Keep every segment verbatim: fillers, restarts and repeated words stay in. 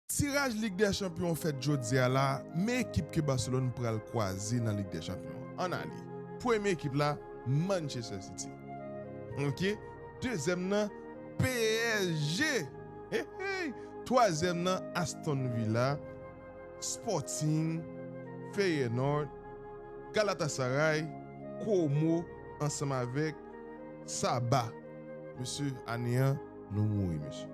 Tiraj Lig dè Chanpyon fèt jodi a la, men ekip ke Barcelone pral kwaze nan Lig dè Chanpyon. Ann ale. Premye ekip la, Manchester City. Ok? Dezyèm nan, P S G. Hey, hey. Twazyèm nan, Aston Villa, Sporting, Feyenoord, Galatasaray, Como, ansanm avèk Saba. Mesye, ane an, nou mouri, mesye.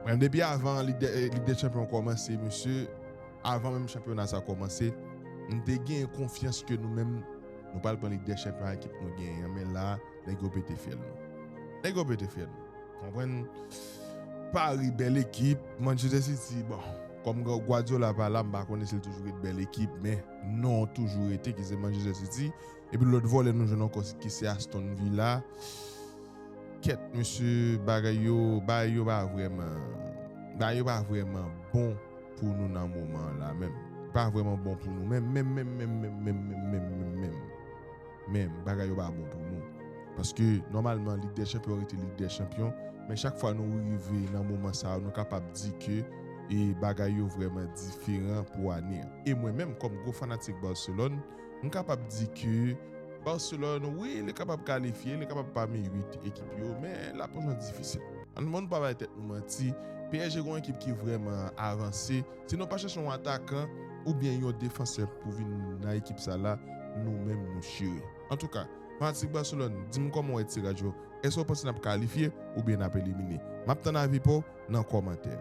Mwen, depi avan Lig dè, Lig dè Chanpyon kòmanse, mesye, avan menm chanpyona sa kòmanse, m te gen konfyans ke nou menm, nou pral pran Lig dè Chanpyon ak ekip nou genyen an, men la, nèg yo pete fyèl nou. Nèg yo pete fyèl nou. Konprann? Paris, bèl ekip. Manchester City, bon, kòm Gua-, Guardiola pa la, m pa konnen si l toujou ret bèl ekip, men non toujou rete, ki se Manchester City. Epi lòt vòlè nou jwenn ankò, ki se Aston Villa. Kèt, mesye, bagay yo, bagay yo pa vrèman, bagay yo pa vrèman bon pou nou nan moman an la menm. Pa vrèman bon pou nou menm, menm, menm, menm. Men bagay yo pa bon pou nou. Paske, nòmalman, Lig dè Chanpyon rete Lig dè Chanpyon, men chak fwa nou rive nan moman sa yo, nou kapab di ke, e, bagay yo vrèman diferan pou ane an. E mwen menm, kòm gwo fanatik Barcelone, m kapab di ke Barcelone, wi, li kapab kalifye, li kapab pami uit ekip yo, men l ap yon jan difisil. Ann, ann pa bay tèt nou manti, P S G gon ekip ki vrèman avanse. Si nou pa chèche yon atakan oubyen yon defansè pou vin nan ekip sa la, nou menm nou chire. Antouka, fanatik Barcelone, di m kòman w wè tiraj yo. Èske w panse n ap kalifye oubyen n ap elimine? M ap tann avi pa w nan kòmantè.